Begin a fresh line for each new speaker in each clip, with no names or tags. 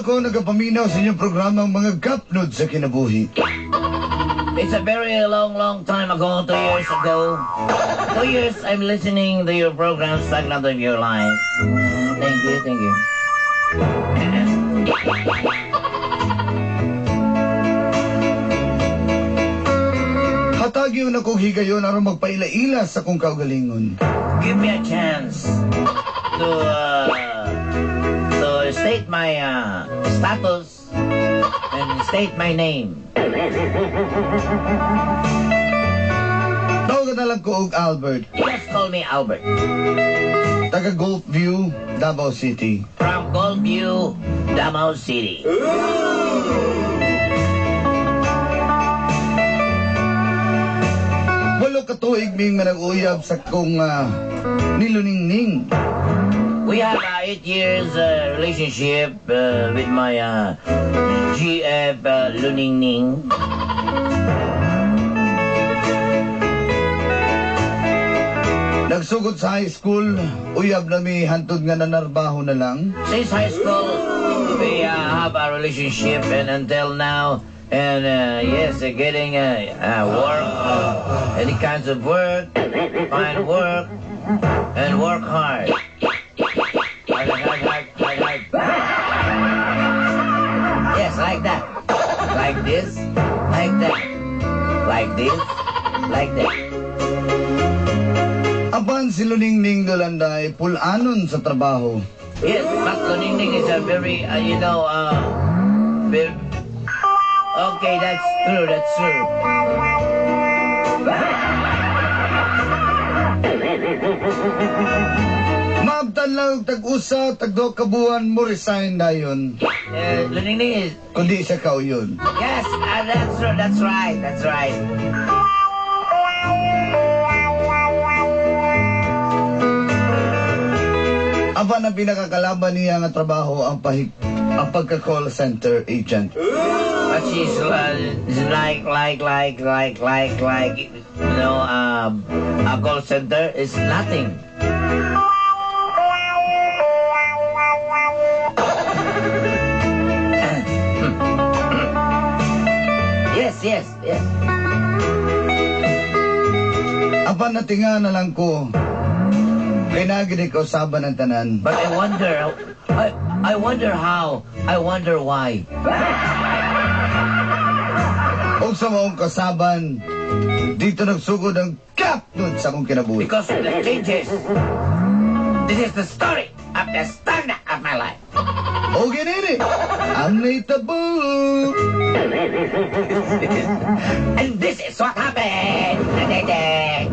ako nagapaminaw sa inyong programang mga gapnod sa kinabuhi.
It's a very long, long time ago, 2 years ago. 2 years I'm listening to your program, Stagnant of Your Life. Thank you, thank you.
Hatagyo na kong higayon aron magpaila-ila sa kong kaugalingon.
Give me a chance to state my status and state my name.
Tawagan na lang ko og Albert,
Just call me Albert.
Taga Gulf View, Davao City.
From Goldview, Davao City.
8 ka tuig ming manag-uyab sa kong niluningning.
We have a 8 years relationship with my GF Luningning.
Nagsugod sa high school, uyab na mi hantod nga nanarbaho na lang.
Since high school, we have a relationship and until now, and yes, getting work, any kinds of work, find work, and work hard. Hard, hard, hard, hard, hard. Yes, like that. Like this, like that. Like this, like that.
Apan si Luningning Dolanday, pulanon sa trabaho.
Yes, but Luningning is a very, very. Okay, that's true, that's true.
Maabtan lang og tag-usa, tag-duha ka buwan mo resign dayon.
Luningning is.
Kundi siya kauyon.
Yes, that's true, that's right, that's right.
Apan ang pinakakalaban niya nga trabaho ang pagka-call center agent.
But she's like, a call center is nothing. Yes.
Apan natinga na lang ko. Kay naagid ko usaban ang tanan.
But I wonder, I wonder how, I wonder why.
Og sa maong kasaban, dito nagsugod ang gapnod sa akong kinabuhi.
Because of the changes. This is the story of the start of my life.
O ginini, ang naitabo.
And this is what happened. Ding.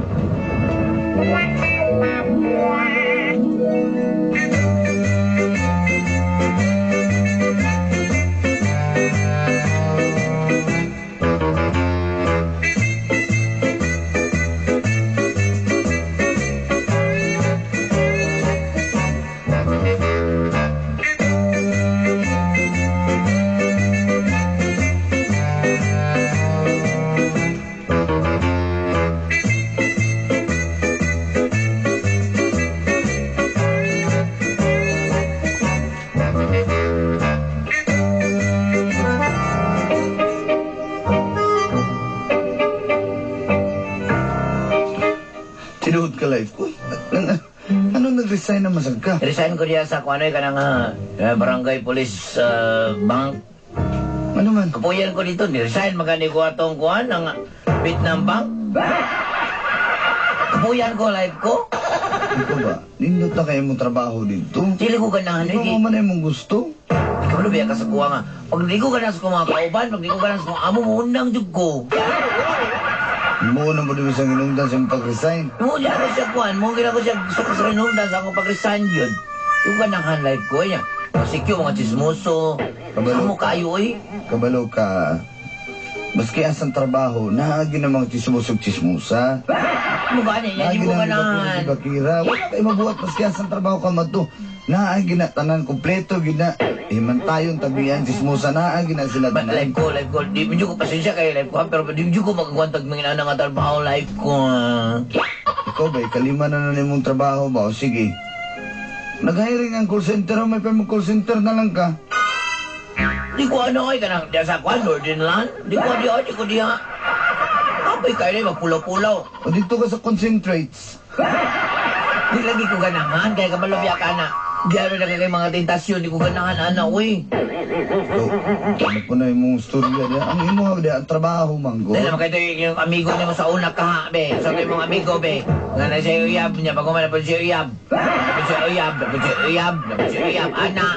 Tinuod ka life ko. Ano nag-resign na masag ka?
Resign ko diya sa kuano kanang barangay police bank.
Ano man?
Kapuyan ko dito, ni-resign magani ko atong kuan ang Vietnam Bank. Kapuyan ko life ko.
Ikaw ba? Nindot na kayo mong trabaho dito.
Dili ko ganahan
Ikaw
eh.
man ay mong gusto.
Ikaw na biya ka sa kuha nga. Pag di ko ganahan sa mga kauban, pag di ko ganahan sa mga amo, muundang jud ko.
Mo na mo din sa hinungdan sa imong pag-resign.
Mo di ako siya kuan, mo gina ko siya gusto ko sa hinungdan sa akong pag-resign yun. Yung ganahan life ko niya. Masikyo mga chismoso.
Kabalo.
Amo kayo eh.
Kabalo ka. Maski asang trabaho, naagi na mga chismosog chismosa.
Mo gani, yan
Naagi
mo
na
ganahan.
si Bakira. Wala kayo mabuhat maski asang trabaho ka madto. Naagi na tanan kompleto gina. Himantayon tabian chismosa naagi na sila
But
tanan.
life ko, di medyo ko pasensya kay life ko, pero di medyo ko magagwantag mga inana nga trabaho life ko. Ah.
Ikaw ba, ikalima na na nimong trabaho ba? O sige. Nag-hiring ang call center, may pa call center na lang ka.
Di ko ano ay kanang diya sa kwan, Northern Land. Di ko diya, di ko diya. Apay kayo na magpulaw-pulaw.
O dito ka sa concentrates.
Di lagi ko ganahan, kaya kamalabya ka na. Di ano na kay mga tentasyon, di ko ganahan, ana, uy.
So, ano po na imong storya diya? Ang imo diya, ang trabaho man ko.
Dahil naman kayo yung amigo niya mo sa una ka, be. Sa imong amigo, be. Nga na siya uyab niya, pag umana po siya uyab. Na po siya uyab, na po siya uyab, na po siya uyab, ana.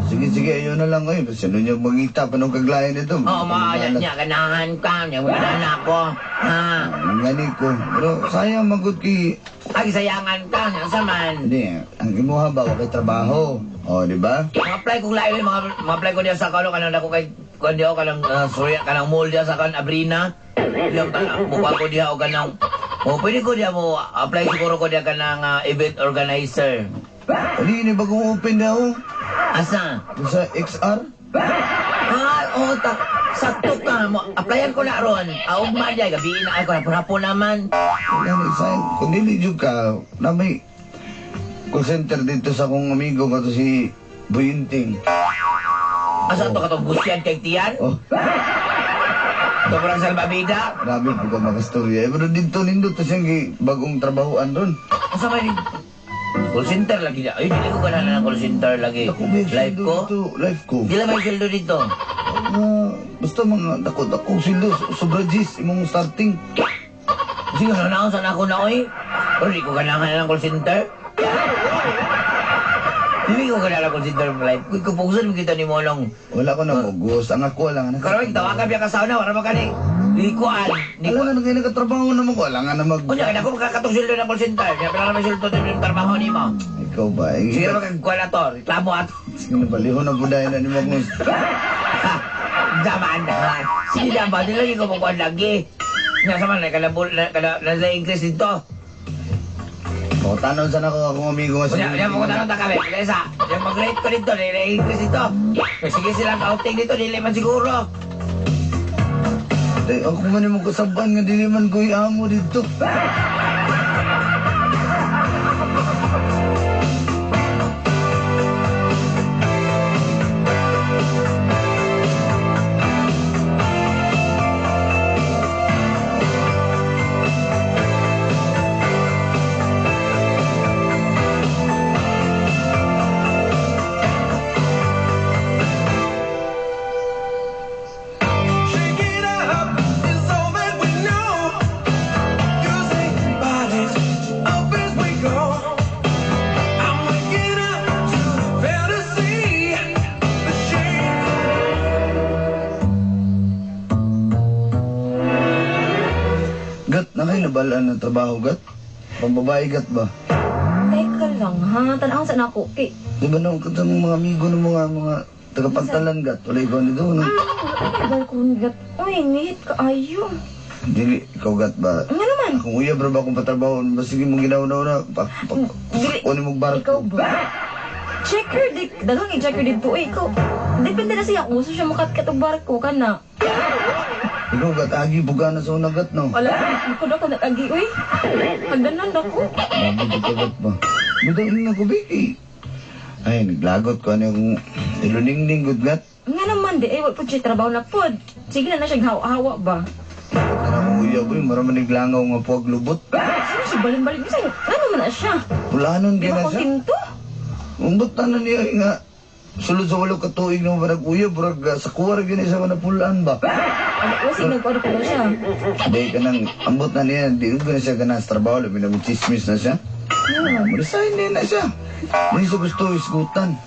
Sige, sige, ayun na lang. Ay, basta nun yung mangita pa nung kaglayan nito.
Oo, mga niya, ganahan ka, niya, ganahan ako. Ha?
Ang gani ko. Pero sayang magod kay...
Ay, sayangan ka, niya sa man.
Hindi, ang imuha ba, wakay trabaho. O, di ba?
Mga apply ko lain, mga apply ko diya sa kalo, kanang dako kay kuan diya, kanang surya, kanang mall diya sa kan Abrina. Diya, kanang mukha ko diya, o kanang, o pwede ko diya mo, apply siguro ko diya kanang event organizer.
Hindi, ini bagong open na oh.
Asa?
Sa XR?
Ah, oo, ta sakto ka. Mo, applyan ko na ron. Augma diya, gabi na ay ko na hapon naman.
Yan, sayang. Kung dili jud ka, na may call center dito sa akong amigo ka to si Buyinting.
Asa to katong gusyan kay tiyan?
Oh,
Sobrang salbabida.
grabe po ka makastorya. Eh, pero dito nindot to siyang bagong trabahoan ron.
Asa may call center lagi niya. Ay, dili ko ganahan ng call center lagi.
Ako may
Life
sweldo
ko?
dito. Life ko.
Di lang may sweldo dito.
Ah, basta mga dako-dako sweldo. Sobra G's, imong starting.
Sige, naon saan ako na, oy? Pero di ko ganahan ng call center. Hindi ko ganahan ng call center ng life. Kung kupugsan mo kita ni Monong.
Wala ko na pugos. Ang ako lang.
Karoon, tawagan biya ka sa una. Wala mo ka ni... Likuan.
Alam nga, nagay nakatrabaho naman ko. Alam nga na mag...
Kunya, kaya ako makakatong sweldo ng call center. Kaya pala naman sweldo ng trabaho ni mo.
Ikaw ba? Eh,
Sige naman kagkuhan na to. Reklamo ato.
Sige na, balihon na buday na ni mo kung...
Ha! Daman na. Sige naman, di lagi ko makuha lagi. Nga sa man, kalabol, na increase dito.
O, tanaw sana ako akong amigo nga
Kunya, kunya, mo tanong ta kami. Isa, yung mag-rate ko dito, nila-increase dito. Sige silang outing dito, dili man siguro.
Day, ako man yung kasaban nga dili man ko amo dito.
Shake it up, it's all that we know. Using bodies up as we go. I'm waking up to fantasy. The shades.
Gat, na kayo nabalaan ng trabaho, gat? Pambabae, gat ba?
Teka lang ha, tanaw sa nako. Kay,
Di ba nung katong mga amigo ng mga tagapantalan, gat? Wala ikaw nito, no?
ay, balkon gat. Uy, nihit ka ayo.
Dili, ikaw gat ba?
Nga naman.
Kung uyab ra ba akong patrabaho, ba sige mong ginaw-naw na, pa, pa,
Dili.
kunin mong barko.
Ikaw ba? Checker, di, daghang i-checker dito. Eh, ikaw, depende na siya kung gusto siya makatkat og barko ka na.
Ikaw gat, agi, buga na sa una gat, no?
Wala, ko daw ko nag-agi, uy. Pagdanan ako.
Grabe ka gat ba? Bitaw na ko, Vicky. Ay, naglagot ko ano yung iluningning good gat.
Nga naman, di, eh, wala po siya trabaho na pod. Sige na na siya hawa-hawa ba?
Tara kong uyab, uy, marami naglangaw nga puwag lubot.
Sino siya balin-balin? Minsan, ano man na siya?
Pulanon
Di
gina
ba
siya.
kontento?
Umbot na niya eh, nga. Sulod sa walo katuig na barag uyab, barag sa kuwar gini sa mga pulaan ba?
Ano, wasig nagkuano ko na siya.
Di ka nang, ambot na niya, di ko na siya ganang sa trabaho, labi na chismis na siya. Resign din na siya. Hindi siya gusto isgutan.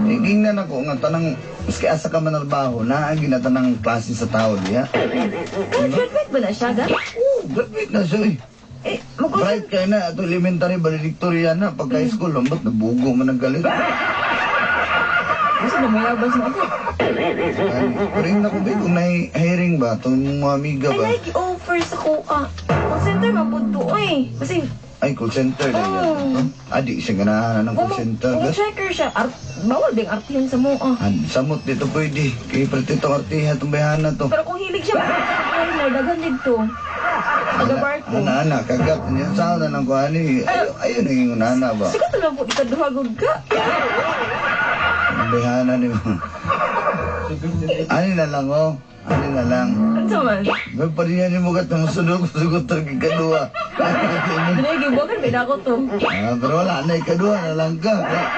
Ingnan ako nga tanang, maski asa ka man trabaho, na ang ginatanang klase sa tao diya.
Pero graduate ba na siya, ga?
Oo, graduate na siya eh.
Eh, mag
Bright kayo na, ato elementary, valedictorian na, pagka high school, ambot, nabugo man ang galit.
Gusto na mayabas mo ako.
Ay, pero yun ako, babe, kung na-hiring ba, itong mga amiga
Ay,
ba?
like, offer sa kuka. Call center man po to, eh. Kasi,
Ay, call center na yan.
Oo.
Ah, di siya ganahan ng call
kung,
center.
kung
Gat.
checker siya, art, bawal ding artihan sa mo, ah.
An, samot dito pwede. Kay prete itong artiha, itong bayhana to.
Pero kung hilig siya, foreigner, daghan dito. Taga barko.
Ana, ana, kagat. Niya, saan na lang ko, ani. Ayun, ayun, yung nana ba?
Siguro lang po ikaduhagod ka.
Ang bayhana ni mo. Ani na lang, oh. Ani na lang.
Ano man?
May parihan ni mo kat na musunod sugot ang ikaduha.
Dili, gibuwagan ba ako to?
Ah, pero wala na, ikaduha na lang ka.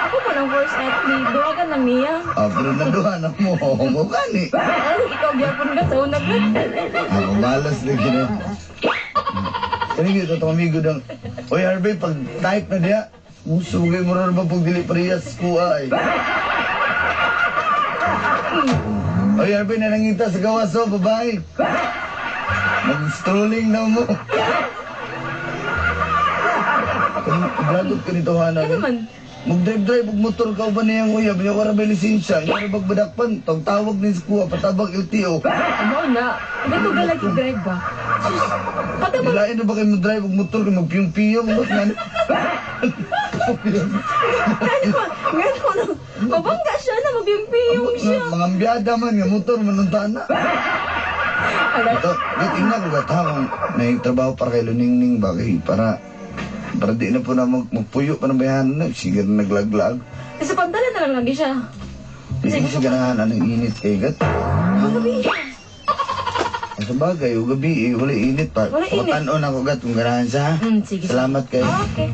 Ako pa ng first night, di duwagan lang niya.
Ah, pero naduha na mo. Mo gani.
Ay, ikaw gyapon ka sa una gud.
Ako malas lagi na. Kani gyud itong amigo dang. Oy Harvey, pag type na diya, muso kay mura na ba pag dili parehas kuha ay. Oy Harvey, nanangita sa gawas oh, babae. Mag-strolling na mo. Blagot ka nito, Hana.
Ano man?
Mag-drive-drive og motor ka ba niyang uyab, niya wala ba lisensya, niya ra bagbadakpan, tawag ni sa kuha, patabag LTO.
Ano na? Gato galagi drive ba? Sus, patabag.
Ilain na ba kayo mo-drive og motor kay magpiyong-piyong mo nga.
Ano man? Ngano na? Mabangga siya na magpiyong siya.
Mga ambiyada man nga motor manunta na.
Ala,
Ito, di tingnan ko gata kung may trabaho para kay Luningning ba kay para para di na po na magpuyo pa ng bayahan na sige na naglaglag.
sa pantala na lang lagi siya.
Di siya ganahan anong init kay gat.
Gabi.
Sa bagay, o gabi, eh, wala init pa.
Wala init.
Matan-on ako gat kung ganahan siya. ha?
Sige.
Salamat kayo.
Okay.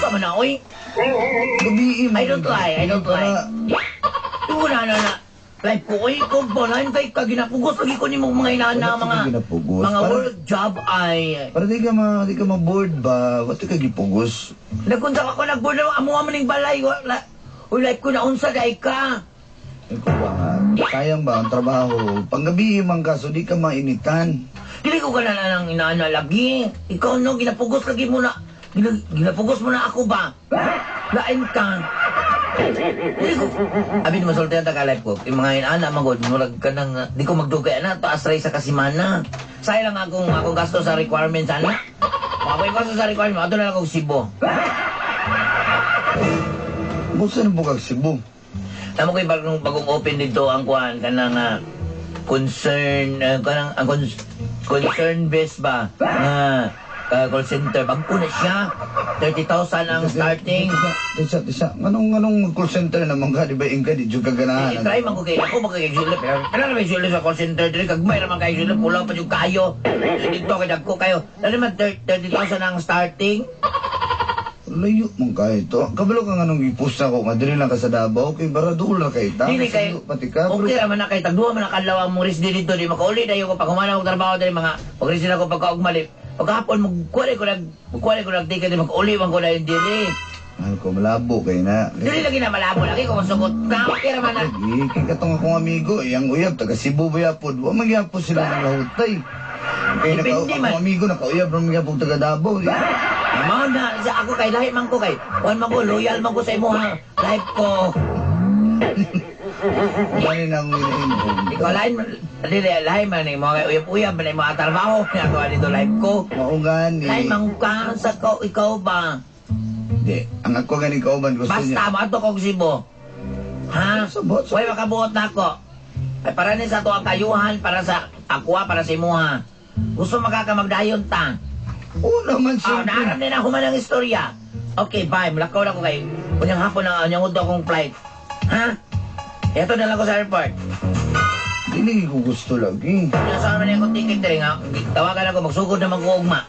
Sama na, oy.
Gabi, eh,
I don't lie, I don't lie. Wala na na. Life ko, oy, kung bolan kay ka ginapugos lagi ko nimong mga inana
Wala ka
mga
ginapugos.
mga work job ay
Para di ka ma-bored ba? Ba't ka gipugos?
Nagunta ako nagboard na amuha man ning balay wala. Uy, life ko na unsa dai ka.
Ikaw ba nga? Sayang ba ang trabaho? Panggabi man ka, so di ka mainitan.
Dili ko ka na nang inaana lagi. Ikaw no ginapugos lagi mo na. Ginapugos mo na ako ba? Lain ka. Dili ko. Abi mo sulti ang taga life ko. Yung mga inaana magod murag ka nang di ko magdugay na taas ray sa kasimana. Sayang lang akong akong gasto sa requirements ana. Mga gasto sa requirement, ato na lang akong Cebu.
Busa na bukag Cebu.
Tamo ko'y bagong open dito ang kuan kanang concern kanang ang concern based ba nga call center bag-o na siya 30,000 ang starting.
Tisa, tisa. Anong call center naman ka? Di ba ingka, di juga ganahan.
I-try man ko kay ako magkakay pero pero na may sweldo sa call center diri kagmay ra man kay sweldo pulaw pa jud kayo dito kay dagko kayo dali man 30,000 ang starting.
Layo man kayo ito. Kabalo ka nga nung i-post na ko nga diri lang ka sa Davao kay bara dool ra kay ta.
Dili kay
Pati ka.
Okay ra man na kay tagduha man na kadlaw ang moris dito di makauli dayo ko pag humana og trabaho diri mga pag resign ako pagkaugmali. Pagkahapon magkuha ko nag ticket mag-uli man ko dayon diri.
Mahal ko malabo kay na.
Dili lagi na malabo lagi ko masugot ka okay ra man na.
Lagi kay katong akong amigo, iyang uyab taga Cebu ba yapod. Wa man gyapon sila ng lahutay. Kay naka akong amigo nakauyab ra man gyapon taga Davao.
Mao na sa ako kay lahi man ko kay kuan man ko loyal man ko sa imo ha life ko.
Mani nang inahin.
Ikaw lain dili lahi man ni mga uyab-uyab man ni mga trabaho na ako dito life ko.
Mao gani.
Lahi man ka sa ko ikaw ba?
Di, ang ako gani kauban gusto niya.
Basta mo ato kog Cebu. Ha?
Sabot,
Way makabuot na ako. Ay para ni sa ato ang kayuhan para sa akuha para sa imuha. Gusto makakamagdayon ta.
Oo naman
Ah,
siyempre.
naaram din ako man ang istorya. Okay, bye. Mulakaw na ko kay unyang hapon na unyang udto akong flight. Ha? Ito na lang ko sa airport.
Dili ko gusto lagi.
Saan man akong ticket diri nga. Tawagan ako magsugod na mag-uugma.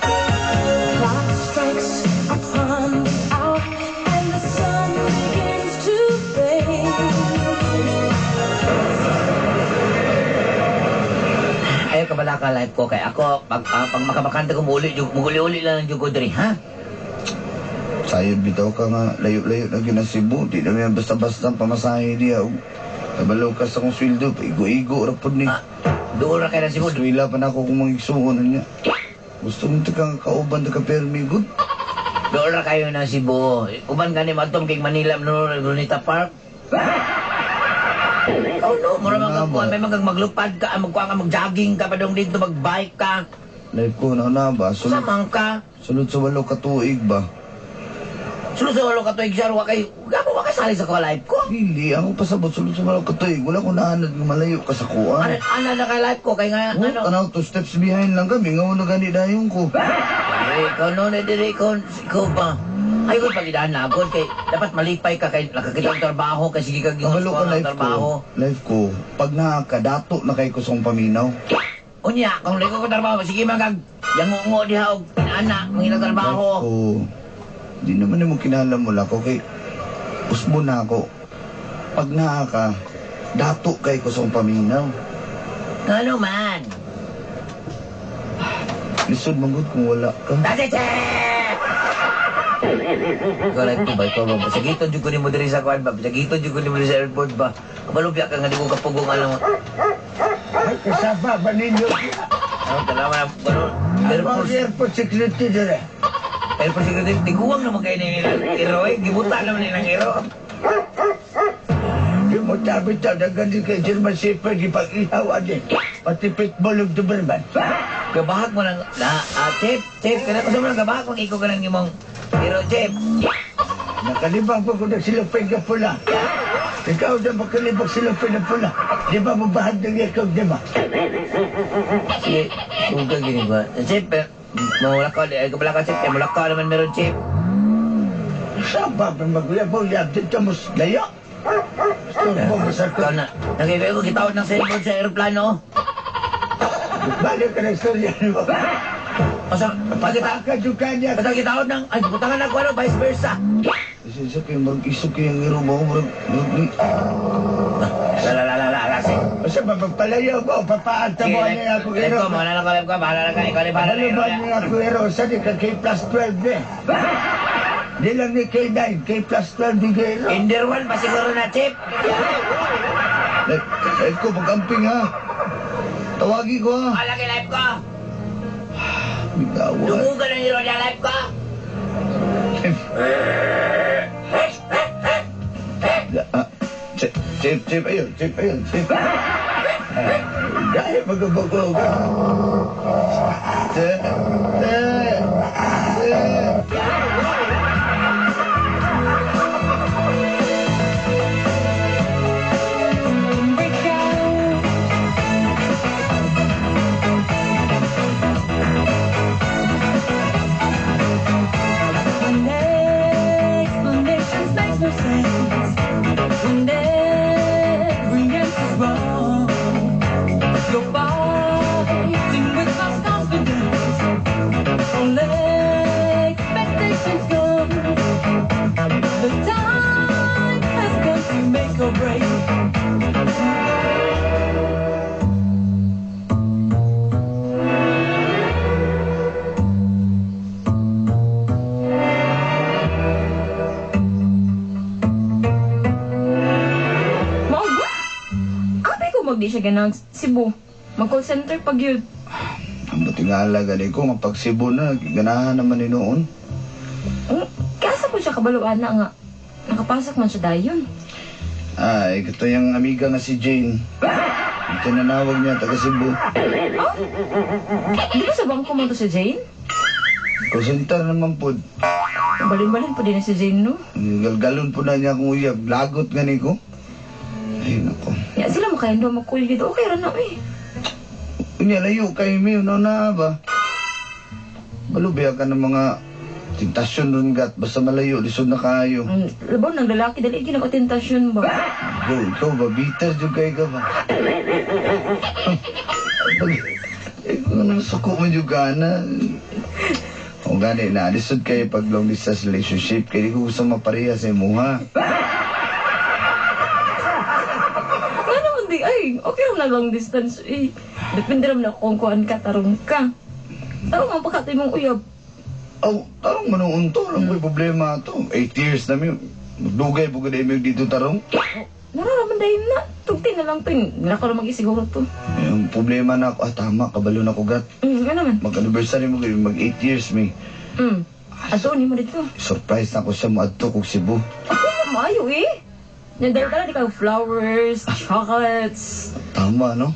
Clock strikes upon the hour and the sun begins to fade.
Ayaw ka bala ka life ko kay ako pag makabakante ko muli jud muguli-uli lang jud ko diri ha.
Sayod bitaw ka nga layo-layo na gyud ang Cebu. Di naman yan basta-basta ang pamasahe diya. Ug kabalo ka sa akong sweldo, paigo-igo ra pud ni.
Ah, doon ra kay na Cebu.
Eskwela pa na ako kung mangigsuon niya. Gusto mo kang kauban ta ka permi good.
Doon ra kayo na Cebu. Uban gani matom kay Manila no Lunita Park. Oh no, mura man kang kuan, may magang maglupad ka, magkuan ka, mag-jogging ka pa dong dito, mag-bike ka.
Life ko na na ba? Sulod,
Samang ka.
sulod sa walo ka tuig ba?
Sulod sa walo ka tuig siya, wa kay, gamo wa kay sali sa ko life ko.
Hindi, ako pasabot sulod sa walo ka tuig. Wala ko naanad nga malayo ka sa kuan.
Ano, ano na kay life ko kay nga
Oh,
ano.
tanaw, two steps behind lang kami. Nga na gani dayon ko.
Eh, ikaw no na diri ikaw, ikaw ba? Ay ko pagidaan na ako kay dapat malipay ka kay nakakita og trabaho kay sige kag
Kabalo ka
ang
life ko.
trabaho.
Life ko. Pag nakakadato na kay ko sa akong paminaw.
Unya, kung liko ko trabaho, sige man kag yangungo diha og ana, mangina
Life
trabaho.
ko. Di naman mo kinahanglan mo lang ko kay usbo na ako. Pag naa ka, dato kay ko sa akong paminaw.
Ngano man?
Lisod manggod kung wala ka.
Dati che! Ikaw life ko ba? Ikaw ba? Sagiton jud ko nimo diri sa kuan ba? Sagiton jud ko nimo diri sa airport ba? Kabalo biya ka nga di ko kapugong alam mo.
Ay, kasama ba ninyo?
Ano tanawa na ganun?
Ang
Airport,
airport security dire.
airport security, tiguang naman kayo nila iro eh. Gibuta naman nilang iro.
Di mo tabi ta, dagan di kay German Shepherd, ipag-ihaw ani. Pati pitbull ug Doberman.
Gabahag mo lang, na, ah, Chip, Chip, kana ko sa mga gabahag kung ikaw ka ng imong iro, Chip.
Nakalibang po ko na silupin ka pula. Ikaw na makalibang silupin na pula. Di ba mabahag ng ikaw, di ba?
Sige, suga gini ba? Chip, eh, mawala ka, eh, kabala ka, Chip, eh, mula ka naman meron, Chip.
Saba ba magyabo-yab dito mo sa layo? Turbo mo sa
Ikaw na, nakikita ko, kitawad ng cellphone sa aeroplano.
Balik ka ng istorya ni mo.
O sa, pagkita,
Pagka yung kanya.
basta kitawad ng, ay, butangan ako, ano, vice versa.
Isa kayo, marag isog kayo ang iro mo. Marag, marag, ni.
La, la, la, la, la, la, sige.
Basta ba magpalayo mo, papaanta mo
Sige,
ano yung ako
live
ero.
ko, bahala na ka, live ko, bahala na ka, ikaw na bahala na
Ano
iro
ba
niya.
niya ako ero? Sa di ka K+12 ni. Di lang ni K9, K+12 di ka ero.
Kinder one pa siguro na, Chip.
Life, life ko, pag-amping ha. Tawagi ko ha.
Bahala kay live ko.
Bigawan.
Dumugan ang iro niya, live ko.
Ah, Chip, chip, chip, ayun, chip, ayun, chip.
Dahil magabago ka.
Chip, chip, chip.
Break out. When explanations makes no sense, when every answer's wrong, you're fighting with lost confidence, all expectations gone. The time has come to make or break.
Mao ba? Abi ko magdi siya ganang Cebu. Mag call center pag yun.
Ang batingala gani ko, nga pag Cebu na, ganahan naman ni noon.
Oh, kasa po siya kabaluan na nga. Nakapasok man siya dayon.
Ay, ito yung amiga nga si Jane. Ito nanawag niya, taga Cebu.
Di ba sa bangko man to si Jane?
Call center naman po.
Balin-balin po din na si Jane, no?
Galgalon po na niya akong uyab. Lagot gani ko. Ay, nako.
Ya, sila mo kaya mag call dito. Okay ra na, eh.
Unya, layo kay mi, una na ba? Balubiya ka ng mga tentasyon ron gat. Basta malayo, lisod na kayo.
Labaw ng lalaki, dali ginakatentasyon ba?
Go, ikaw ba? Bitter jud kay ka ba? Pag, eh, kung anong suko mo jud ka na. O gani na, lisod kayo pag long distance relationship. Kaya di ko gusto mapareha sa imuha.
Nga naman di, ay, okay lang na long distance, eh. Depende naman na kung kuan ka, tarong ka. Tarong ang pagkatay mong uyab.
Aw, tarong manuon to. Alam ko'y problema to. 8 years na mi. Dugay po gud dito tarong.
Naraman dahil na. Tugti na lang to. Hindi na ko lang mag-isiguro to.
Eh, ang problema na ako, tama, kabalo na ko gat.
Ano man?
Mag-anniversary mo kayo, mag 8 years mi.
Ato ni mo dito.
Surprise na ako siya mo adto kog Cebu.
Ako, maayo eh. Nandala ka na, di ka flowers, chocolates.
Tama, no?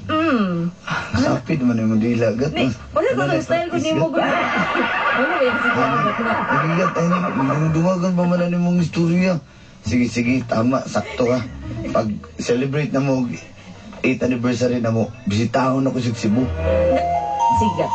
Sapid man yung dila, gat.
Ni, wala ko ng style ko ni mo. Wala ba yung siguro gat na.
Ay, gat, ay, dumagan pa man na mong istorya. Sige, sige, tama, sakto ka. Pag celebrate na mo, 8th anniversary na mo, bisitahon ako sa Cebu.
Sige.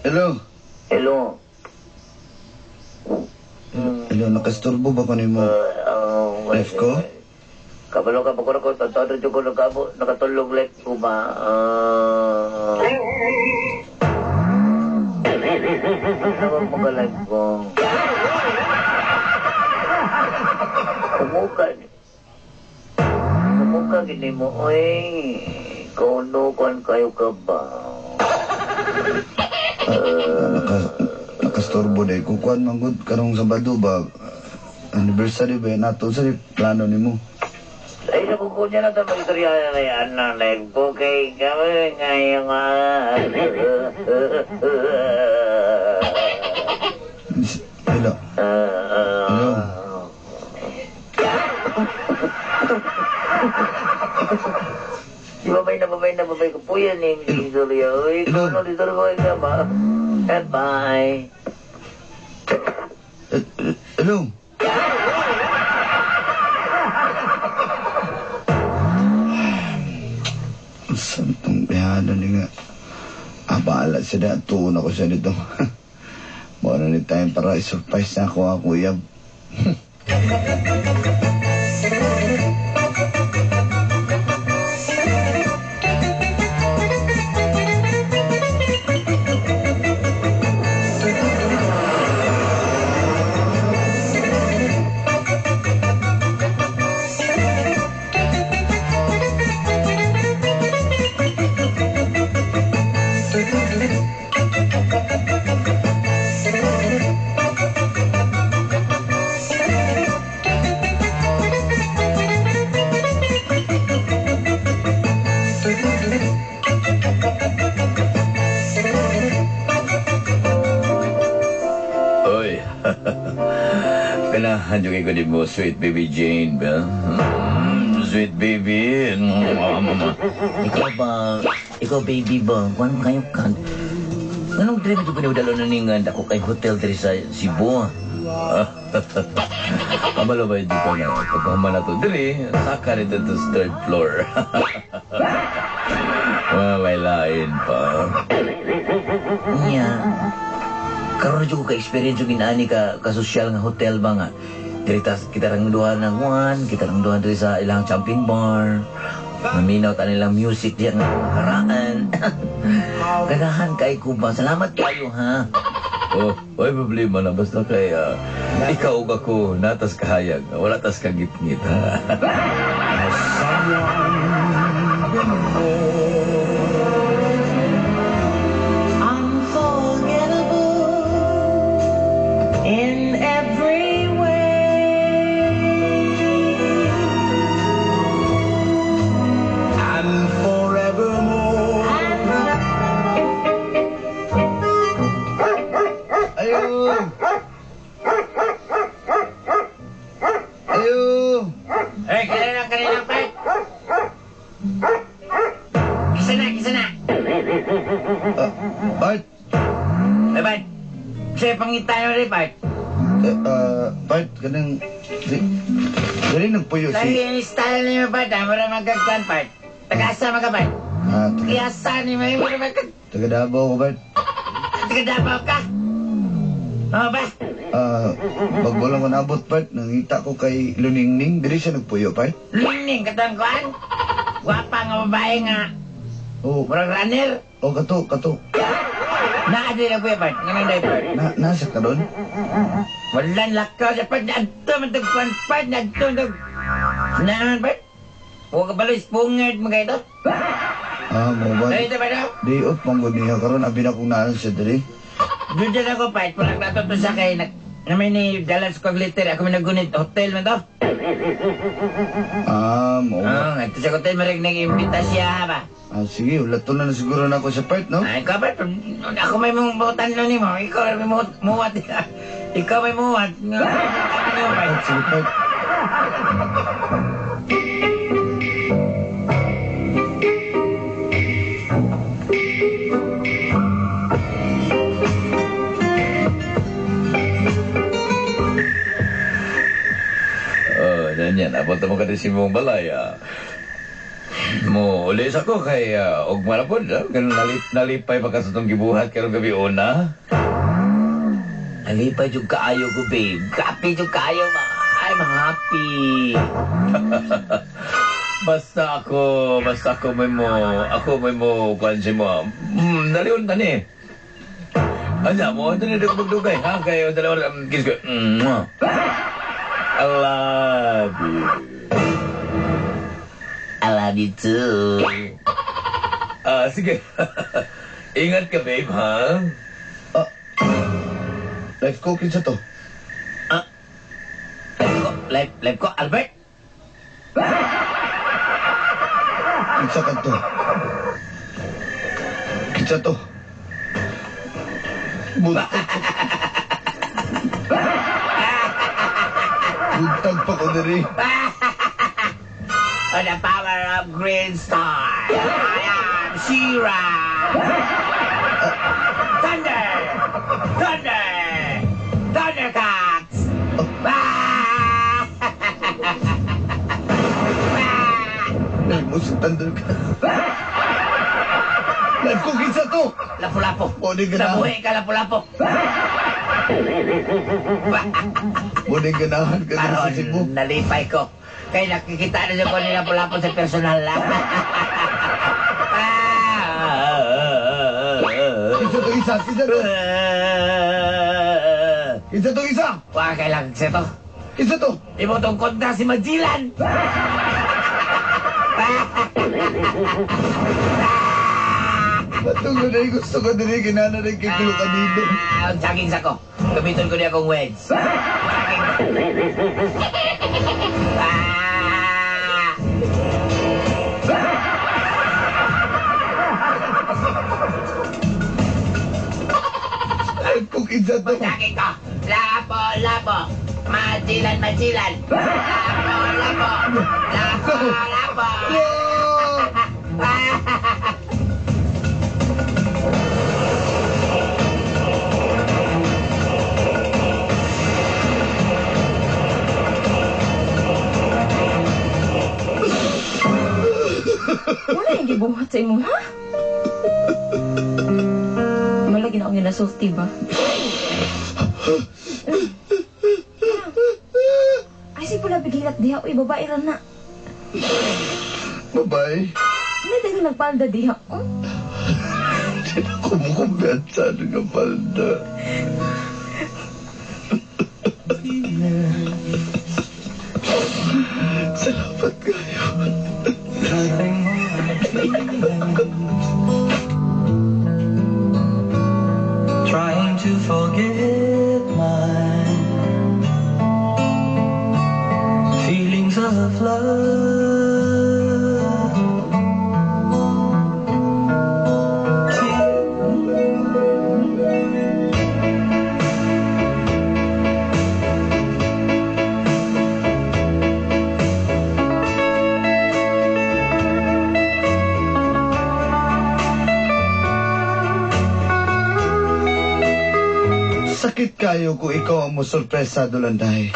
Hello.
Hello.
Hello, nakasturbo ba ko nimo? Ref ko?
Kabalo ka, bakura ko, totoo na ko nakatulog like ko ba? Ano ba life ko? Kumuka. Kumuka gini mo, oy. Kaunukan kayo ka ba?
Nakasturbo day. Kukuan man gud karong Sabado ba? Anniversary ba nato sa plano nimo?
Ay, sa kuko niya na ito, mag-istorya na yan na life ko kay kami ngayong.
Hello. Hello.
Di babay na babay na babay ko po yan eh. Istorya. Uy, kung ano dito ko ka ba? Bye.
Hello. Santong bihado ni nga. Bahala siya na. Tuon ako siya dito. Muna ni time para i-surprise na ako ako uyab.
Oy. Kailangan yung ko mo, sweet baby Jane, ba? Sweet baby. Ikaw ba? Ikaw baby ba? Kung kayo kan? Anong dream ko pinagdalo na ningan ako kay hotel diri sa Cebu? Kabalo ba dito na? Pagkahuman na to diri, saka rito to sa third floor. May lain pa. Nya. Karon jud ko ka-experience yung inaani ka sosyal nga hotel ba nga. Diri tas kita rang duha ng one, kita rang duha diri sa ilang jumping bar. Maminaw ta nilang music diya nga karaan. Ganahan kay ko ba? Salamat kayo ha. Oh, way problema na basta kay ikaw ug ako natas kahayag, wala tas kagitngit ha.
Unforgettable in every way.
And forevermore.
Ayo! Ayo!
Eh, kanina, kanina, Pat. Kisa na, kisa na.
Bart!
Eh, Bart. Siya, pangita nyo rin, Bart.
Bart, Kanang diri nagpuyo si
Lagi style ni mo part, ah. Mura magkagkuhan part. Taga-asa mga part.
Ah,
Kiyasa ni mo, mura magkag...
taga Davao ko part.
Taga Davao ka? Oo ba?
Ah, bago lang ko naabot part, nangita ko kay Luningning, diri siya nagpuyo part.
Luning katong kuan? Gwapa nga babae nga.
Oh,
Murag runner.
oh kato, kato.
Naa diri nagpuyo part. Nga nang part.
Na nasa ka doon?
Walang lakaw sa part. Nadto man tog kuan part. Nadto man tog... Naan part? Huwag ka balo, spungerd mo kayo to.
Ah, mo ba?
Dahil ito ba daw?
Day off manggod niya karon abi na kung naan siya diri.
Doon dyan ako, part. Parang nato to sa kay... Na may ni dalas kong letter. Ako may nagunit. Hotel man to.
Ah, mo ba?
Oo, nga. Ito sa hotel marig nag-imbita siya ba?
Ah, sige, ulato na na siguro na ako sa part, no?
Ay, ikaw, part. Ako may mong butan lang nimo. Ikaw may muwat. Ikaw may muwat. Ano, part?
Sige, part.
Oh, ganyan. Abot mo ka din si mong balay. Mo, ulis ako kay ugma na po. Ganun nalipay pa ka sa itong gibuhat karong gabi una.
Nalipay yung kaayo ko, babe. Happy yung kaayo, ma. I'm happy.
Basta ako may mo, kuan si mo. Nalion na ni. Anya mo, dali ko magdugay, ha? Kayo, dalawa, kiss ko. Mwah. I love you.
I love you too.
Ah, sige. Ingat ka, babe, ha?
Ah, life cooking sa to.
Ah, life ko, Albert?
Kinsa ka to? Kinsa to? Buntag pa. Buntag pa ko diri.
On the power of Green Star, I am She-Ra. Thunder! Thunder! Thundercats! Ah!
Live mo sa Thundercats. Life ko kinsa to?
Lapu-lapu.
O, di ganahan.
Nabuhi ka, lapu-lapu.
O, di ganahan ka diri sa Cebu.
Karon, nalipay ko. Kaya nakikita na siya ko ni lapu-lapu sa personal.
Kinsa to isa? Kinsa to? Kinsa to isa?
Wah, kailangan sa to.
Kinsa to?
Imo tong kontra si Magellan.
Patungod na gusto ko diri kinana rin kay kulo kanino.
Ah, ang saging sako. Gamiton ko niya akong wedge. Saging. Ah!
Life ko kinsa to?
Saging ko. Lapo, lapo. Magellan, Magellan. Lapo, lapo. Lapo, lapo.
No!
Wala yung gibuhat sa imo, ha? Malagi na akong ginasulti ba? Ay, si pula bigilat diha. Uy, babae ra na.
Babae?
Hindi tayo nagpalda diha. Oh?
Hindi na ko mukumpiyansa nga palda. Salamat kayo.
Trying to forget my feelings of love.
Sakit kayo kung ikaw ang mo sorpresa, Dulanday.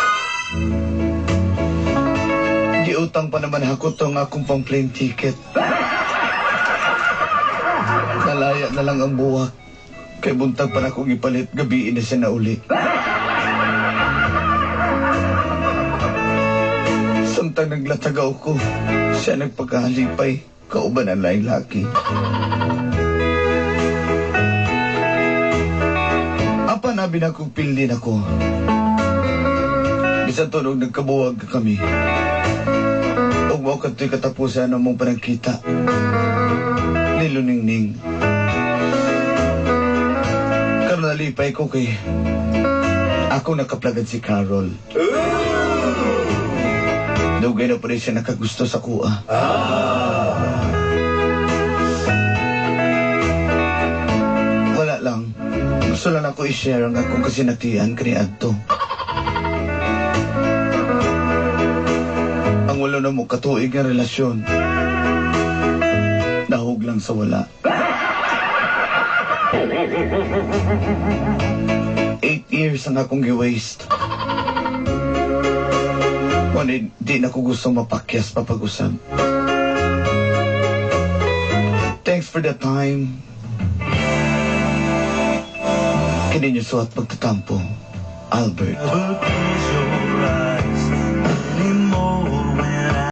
Gibutang pa naman ako to ang akong pang plane ticket. Nalaya na lang ang buwak. Kay buntag pa na akong ipalit, gabiin na siya na uli. Samtang naglatagaw ko, siya nagpagkahalipay, kauban ang laing laki. Apa nabi na kong pilin ako. Bisan tunog nagkabuwag kami. Ug mao kadto'y katapusan ng mong panagkita. Niluningning. Karon nalipay ko kay ako nakaplagad si Carol. Dugay na pa rin siya nakagusto sa kuha. Wala lang. Gusto lang ako i-share ang akong kasinatian kaniadto. Ang wala na mo katuig nga relasyon. Nahug lang sa wala. 8 years ang akong gi-waste. Ngunit di na ko gusto mapakyas papag-usab. Thanks for the time. Kini ninyo suwat pagtatampo. Albert.
Never close your eyes anymore.